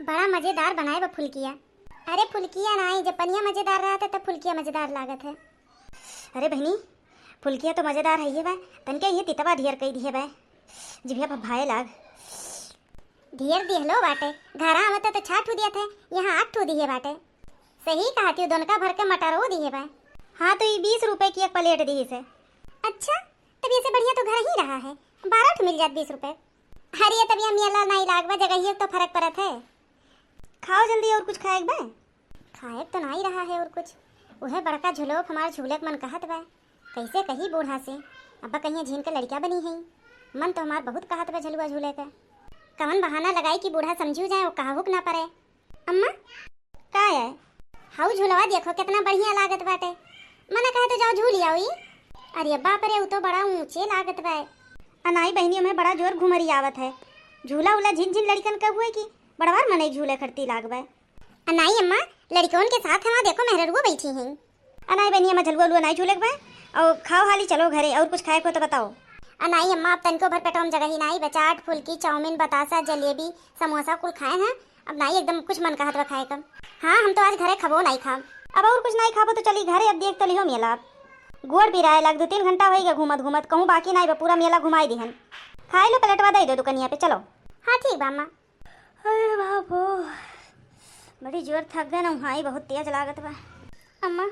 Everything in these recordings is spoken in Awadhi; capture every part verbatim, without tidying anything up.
बड़ा मजेदार बनाए बा फुलकिया। अरे फुलकिया नाई, जब पनिया मजेदार रहत है तब फुलकिया मजेदार लागत है। अरे बहिनी, फुलकिया तो मजेदार है ये बा, तनके ये तितवा ढेर कई दिहे बा, जिभिया भभाए लाग। ढेर दिहलो बाटे, घरा आवत तो छह ठू दिया थे, यहाँ आठ ठू दिहे बाटे। सही कहती हूँ, दोनका भर के मटरो दिहे बा। हाँ, तो ये बीस रुपए की एक प्लेट दिहिस है। अच्छा, तब ये से बढ़िया तो घर ही रहा है, बारह ठू मिल जात बीस रुपए। अरे, तब यहाँ मेला नाई लाग बा, जगहिया तो फर्क पड़त है। खाओ जल्दी, और कुछ खाए के बा? खाए के तो नाई रहा है और कुछ। उहे बड़का झुलवा हमार झूले के मन कहत बा। कैसे कही बूढ़ा से, अब्बा कहिया झीन के लड़का बनी है। मन तो हमार बहुत कहत बा झलुआ झूले के। कवन बहाना लगाई कि बूढ़ा समझू जाए, वो कहू के ना पड़े। अम्मा, का है? हाउ झुलवा देखो, कितना बढ़िया लागत बाटे। मना कहे तो जाओ झूल आओ ई। अरे बाप रे, उ तो बड़ा ऊंचे लागत बा। अनाई बहिनी, हमें बड़ा जोर घुमरी आवत है। झूला उला झिन झिन लड़कन का हुए कि बड़वार मनई झूले खरती लाग बा। अनाई अम्मा, लड़कन के साथ हमार देखो मेहररुआ बैठी हैं। अनाई बहिनी, हमें झलुआ उलुआ नाई झूले के बा। और खाओ हाली चलो घरे, और कुछ खाए को तो बताओ। अनाई अम्मा, अब तनको भर पेटवा में जगह ही नाई बा। चाट, फुल्की, चाउमीन, बतासा, जलेबी, समोसा कुल खाए हैं। अब नाई एकदम कुछ मन कहत बा खाए का। हाँ, हम तो आज घरे खबो नाई खाब। अब और कुछ नाई खाबो तो चली घरे, अब देख तो लिहो मेला। अब गोड़ पिराए लाग, दो तीन घंटा होई गया घूमत घूमत, कहूँ बाकी नाई बा, पूरा मेला घुमाई दिहन। खाए लो, पलटवा दे दो दुकनिया पे, चलो। हाँ ठीक बा अम्मा। अरे बाप हो, बड़ी जोर थक गए ना, उहाई बहुत तेज लागत बा। अम्मा,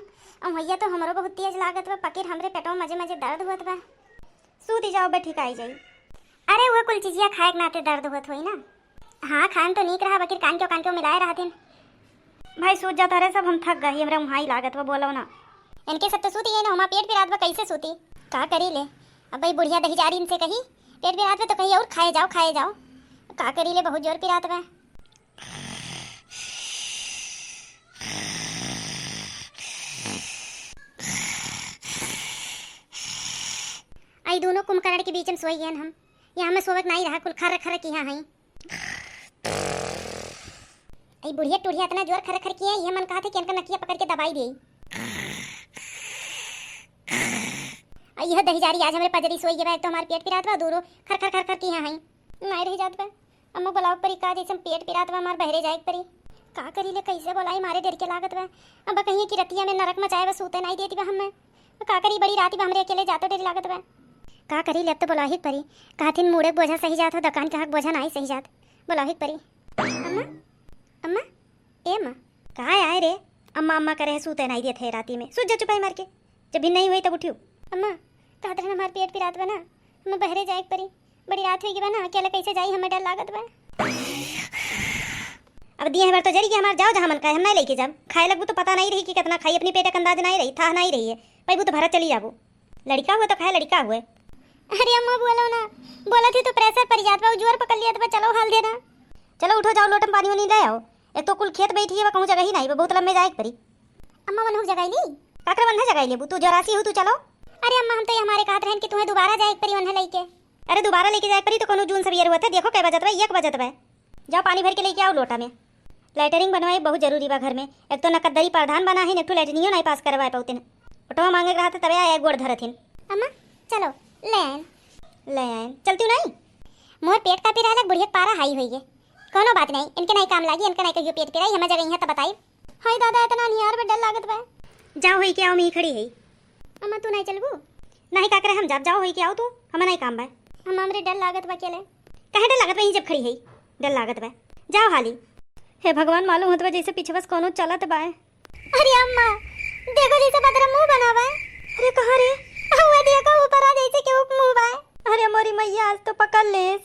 उहैया तो हमरो बहुत तेज लागत बा, पकिर हमरे पेटवा मजे मजे दर्द होत बा। सूती जाओ, बैठी खाई जाई। अरे, वो कुल चीजिया खाए के नाते दर्द होत होई ना। हाँ, खान तो नीक रहा, बकिर कान क्यों, कान क्यों मिलाए रहथिन। भाई, सूत जाता रहे सब, हम थक गए, हमरा उहाई लागत बा, बोलो ना। इनके सब तो सूती गए ना, हमार पेट पिरात बा, कैसे सूती? का करी ले? अब भाई बुढ़िया दही जा रही इनसे कही, पेट पिरात बा तो कही और खाए जाओ, खाए जाओ। का करी ले, बहुत जोर पिरात बा। आई दोनों कुंभकर्ण के बीच में सोई गए हम। यहाँ में सोवक नाई रहा, कुल खर खर किया हैं। आई बुढ़िया टुढ़िया इतना जोर खर खर किया, ये मन कहा थे कि इनका नकिया पकड़ के दबाई दे। आई यह दही जारी आज हमरे पजरी सोई गए बा, एक तो हमारे पेट पिरात बा, दूरो खर खर खर खर किया हैं। नाई रह जात बा। अम्मा बुलाओ परी का, जैसे पेट पिरात बा हमार, बहरे जाए के परी। का करी ले, कैसे बोलाई, मारे डर के लागत बा। अब कहिए कि रतिया में नरक मचाए बा, सूते नाई देती बा हमें। का करी, बड़ी राती बा, हमरे अकेले जातो डर लागत बा। का करी ले, अब तो बुलाही के परी। कहथिन मूड़े के बोझा सही जात हो, दुकान के हक बोझा नाई सही जात। बुलाही के परी। अम्मा, अम्मा, ए अम्मा। का आए रे? अम्मा अम्मा करे है, सूते नाई देत है राती में। सूत जा चुपाई मार के। जब भी नहीं हुई तब उठियो। अम्मा, कहत रहन हमार पेट पिरात बा ना, हमें बहरे जाए के परी। बड़ी रात होई गई बा ना, अकेले कैसे जाई, हमें डर लागत बा। अब दिए हमार तो जरी के हमार, जाओ जहाँ मन का है, हम नहीं लेके जाब। खाए लगबू तो पता नहीं रही कि कितना खाई, अपनी पेट के अंदाज नहीं रही, था नहीं रही है। पैबू तो भरा चली जाबू। लड़का हुए तो खाए, लड़का हुए। अरे अम्मा बोलो ना, बोला थी तो प्रेशर पड़ जात बा, जोर पकड़ लिया तो चलो हाल देना। चलो उठो, जाओ लोटम पानी उनी ले आओ। एक तो कुल खेत बैठी है, कहूँ जगह ही नहीं बा, बहुत लम्बे जाए के परी। अम्मा, वनहुक जगाई ली? काकर वन्हे जगाई लेबू? तू जरासी हो, तू चलो। अरे अम्मा, हम तो ये हमारे कहत रहन कि तुम्हें दोबारा जाए के परी वन्हे लेके। अरे दोबारा लेके जाए के परी तो कोनो जून सबियर हुआ था, देखो कै बजत बा, एक बजत बा। जाओ पानी भर के लेके आओ लोटा में। लैटरिन बनवाए बहुत जरूरी बा घर में। एक तो नकदरी प्रधान बना है, एक ठो लैटरिनियो नहीं पास करवाए पाउतिन। ओटवा मांगे के रहते तबे आए गोड़ धरथिन। अम्मा, चलो, ले आएन। ले आएन। चलती हूँ नहीं? मोर पेट का पिराए लग, बुढ़िया के पारा हाई होई है। कोनो बात नहीं, इनके नहीं काम लागी, इनके नहीं कहियो पेट पिराई, हमें जगह यहाँ तो बताई। हाय दादा, इतना निहार में डर लागत बा। जाओ होई के आओ, मैं ही खड़ी है। अम्मा, तू नहीं चलबू? नहीं का करे हम जाब, जाओ होई के आओ तू, हमें नहीं काम बा। अम्मा, हमरे डर लागत बा अकेले। काहे डर लागत बा, यहीं जब खड़ी है, डर लागत बा। जाओ हाली। हे भगवान, मालूम होत बा जैसे पीछे बस कोनो चलत बा। अरे अम्मा, देखो जैसे पतरा मुंह बना बा। अरे कहाँ रे? हुआ देखो ऊपर आ जैसे केहू के मुंह बा। अरे मोरी मैया, आज तो पकड़ लेस।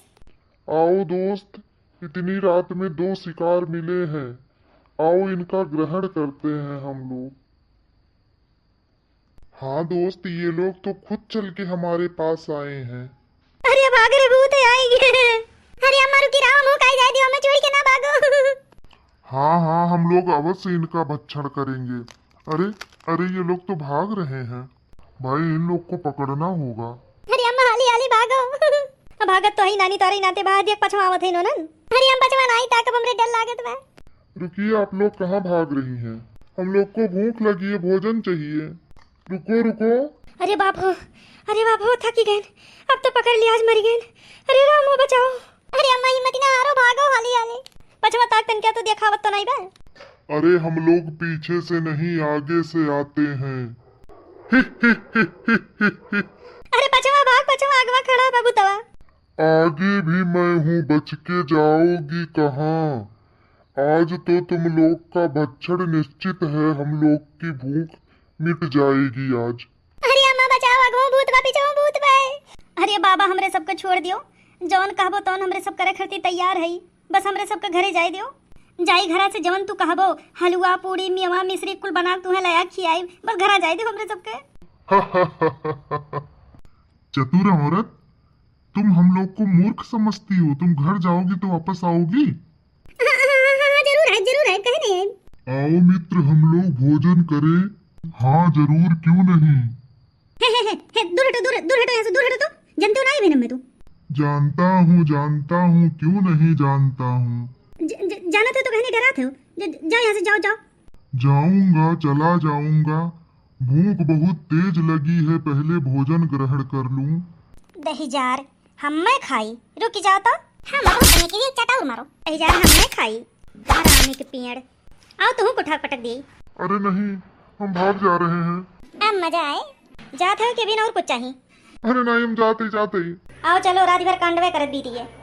आओ दोस्त, इतनी रात में दो शिकार मिले हैं, आओ इनका ग्रहण करते हैं हम लोग। हाँ दोस्त, ये लोग तो खुद चल के हमारे पास आए हैं। अरे भाग रे, भूत आई गए। अरे अम्मा रुकी, राम हो काई जाए दियो, हमें छोड़ के ना भागो। हाँ हाँ, हम लोग अवश्य इनका भक्षण करेंगे। अरे अरे, ये लोग तो भाग रहे हैं। भाई, इन लोग को पकड़ना होगा। अरे अम्मा, हाली हाली भागो। अब भागत तो ही नानी, तोरे नाते बाहर देख पछवावत है नोनन। अरे हम पछवा नहीं, ताकब हमरे डर लागत बा। रुकिए, आप लोग कहाँ भाग रही हैं? हम लोग को भूख लगी है, भोजन चाहिए। रुको रुको। अरे बाप हो, अरे बाप हो, थकी गए। अब तो पकड़ लिया, आज मरी गए। अरे राम हो, बचाओ। अरे अम्मा, हिम्मत ना हारो, भागो हाली हाली। पछवा तन क्या तो देखावत तो नहीं बा। अरे हम लोग पीछे से नहीं, आगे से आते हैं। अरे पछवा भाग, पछवा आगवा खड़ा बा भूतवा। आगे भी मैं हूँ, बच के जाओगी कहाँ? आज तो तुम लोग का भक्षण निश्चित है, हम लोग की भूख मिट जाएगी आज। अरे अम्मा बचाओ, आगवा भूत बा, पीछवा भूत बा। अरे बाबा, हमरे सबके छोड़ दियो, जौन कहबो तौन हमरे सब करे खातिर तैयार है। बस हमरे सबके घरे जाए दियो। जाई घरा से जवन तू कहबो, हलुआ, पूड़ी, मेवा, मिश्री कुल बना के तुहें लाया खियाई। बस घरा जाए दियो हमरे सबके। चतुर औरत, तुम हम लोग को मूर्ख समझती हो? तुम घर जाओगी तो वापस आओगी? हाँ, हाँ, हाँ, हाँ, हाँ, जरूर आए, जरूर आए, कहे नहीं आए। आओ मित्र, हम लोग भोजन करें। हाँ जरूर, क्यों नहीं। हे, हे, हे, हे, दूर हटो, दूर, दूर हटो यहाँ से, दूर हटो तो। जानते हो ना ये भी नम्मे तू। जानता हूँ, जानता हूँ, क्यों नहीं जानता हूँ। ज-, ज-, जानत हो तो कहने डरात हो। ज-, ज-, जाओ यहाँ से, जाओ, जाओ। जाऊंगा, चला जाऊंगा। भूख बहुत तेज लगी है, पहले भोजन ग्रहण कर लूं। दही जार, हम मैं खाई। रुक जाओ तो। हाँ, मारो, तने के लिए चटाउर मारो। दही जार, हम मैं खाई। हरामी के पेड़। आओ, तुहू को उठा पटक दी। अरे नहीं, हम भाग जा रहे हैं। अब मजा आए। जात हो कि अभी ना और कुछ चाहिए? अरे नहीं, हम जाते ही, जाते ही। आओ चलो, रात भर कांडवे करत बीती है।